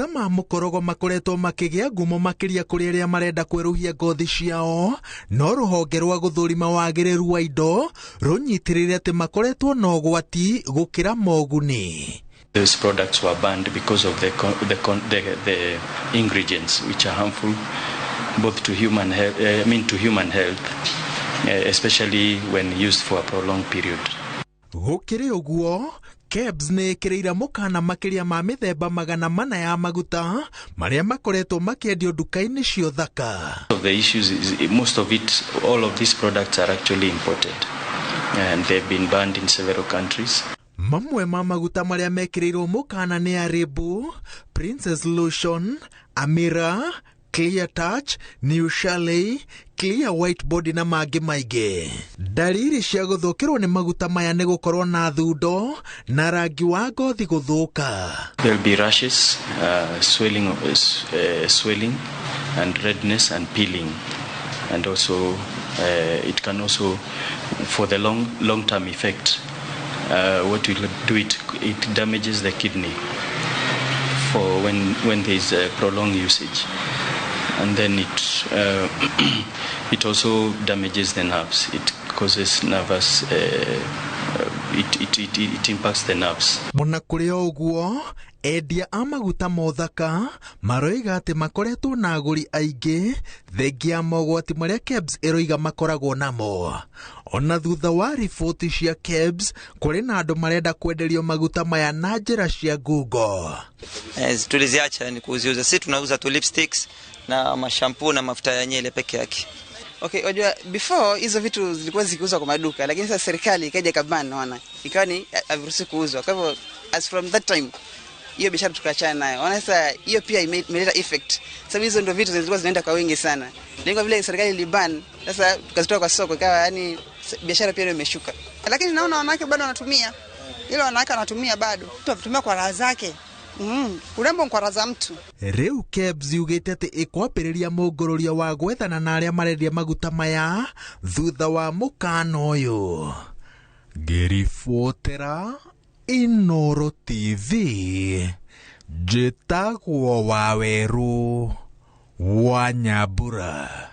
Maguta ma mũkorogo makoretwo makĩgĩa ngumo makĩria kũrĩ arĩa marenda kwerũhia ngothi ciao, no rũhonge rwa gũthũrima wagĩrĩru wa indo rũnyitĩrĩire atĩ makoretwo na ũgwati gũkĩra moguni. Those products were banned because of the ingredients which are harmful both to human health, I mean to human health, especially when used for a prolonged period. Gũkĩrĩ ũguo, KEBS nĩ ĩkĩrĩire mũkana makĩria ma mĩthemba 400 ya maguta marĩa makoretwo makĩendio nduka-inĩ cia ũthaka. Of the issues is most of it, all of these products are actually imported and they've been banned in several countries. Mamwe ma maguta marĩa mekĩrĩirwo mũkana nĩ Aribu, Princess Lotion, Amira, Clear Touch, New Chalet, Clear White Body na mangĩ maingĩ. Ndariri cia gũthũkĩrwo nĩ maguta maya nĩ gũkorwo na thundo na rangi wa ngothi gũthũka. There'll be rashes, swelling and redness and peeling, and also it can also, for the long term effect, what will do it damages the kidney for when there is a prolonged usage, and then it also damages the nerves. It causes nervous, it impacts the nerves. Ona kũrĩ o ũguo, endia a maguta ma ũthaka maroiga atĩ makoretwo na agũri aingĩ thengia ya mogwati marĩa KEBS ĩroiga makoragwo namo. Ona thutha wa riboti cia KEBS, kũrĩ na andũ marenda kwenderio maguta maya na njĩra cia ngungo. Tuliziacha ni kuziuza. Sisi tunauza tu lipsticks na mashampoo na mafuta ya nywele peke yake. Okay, unajua before hizo vitu zilikuwa zikiuzwa kwa maduka, lakini sasa serikali ikaja ikaban, naona ikawa ni haviruhusi kuuzwa. Kwa hivyo as from that time hiyo biashara tukaachana nayo. Ona sasa hiyo pia imeleta effect. Sababu hizo ndio vitu zilikuwa zinaenda kwa wingi sana. Lengo vile serikali iliban, sasa tukazitoa kwa soko, ikawa yani biashara pia imeshuka. Lakini naona wanawake bado wanatumia. Ile wanawake wanatumia bado. Mtu anatumia kwa raha zake. Urembo kwa raha za mtu. Rĩu KEBS yugĩte atĩ ĩkwambĩrĩria mũngũrũrio wa gwethana na arĩa marendia maguta maya thutha wa mũkana ũyũ. Ngĩribotera Inooro TV, njĩtagwo Wawerũ wa Nyambura.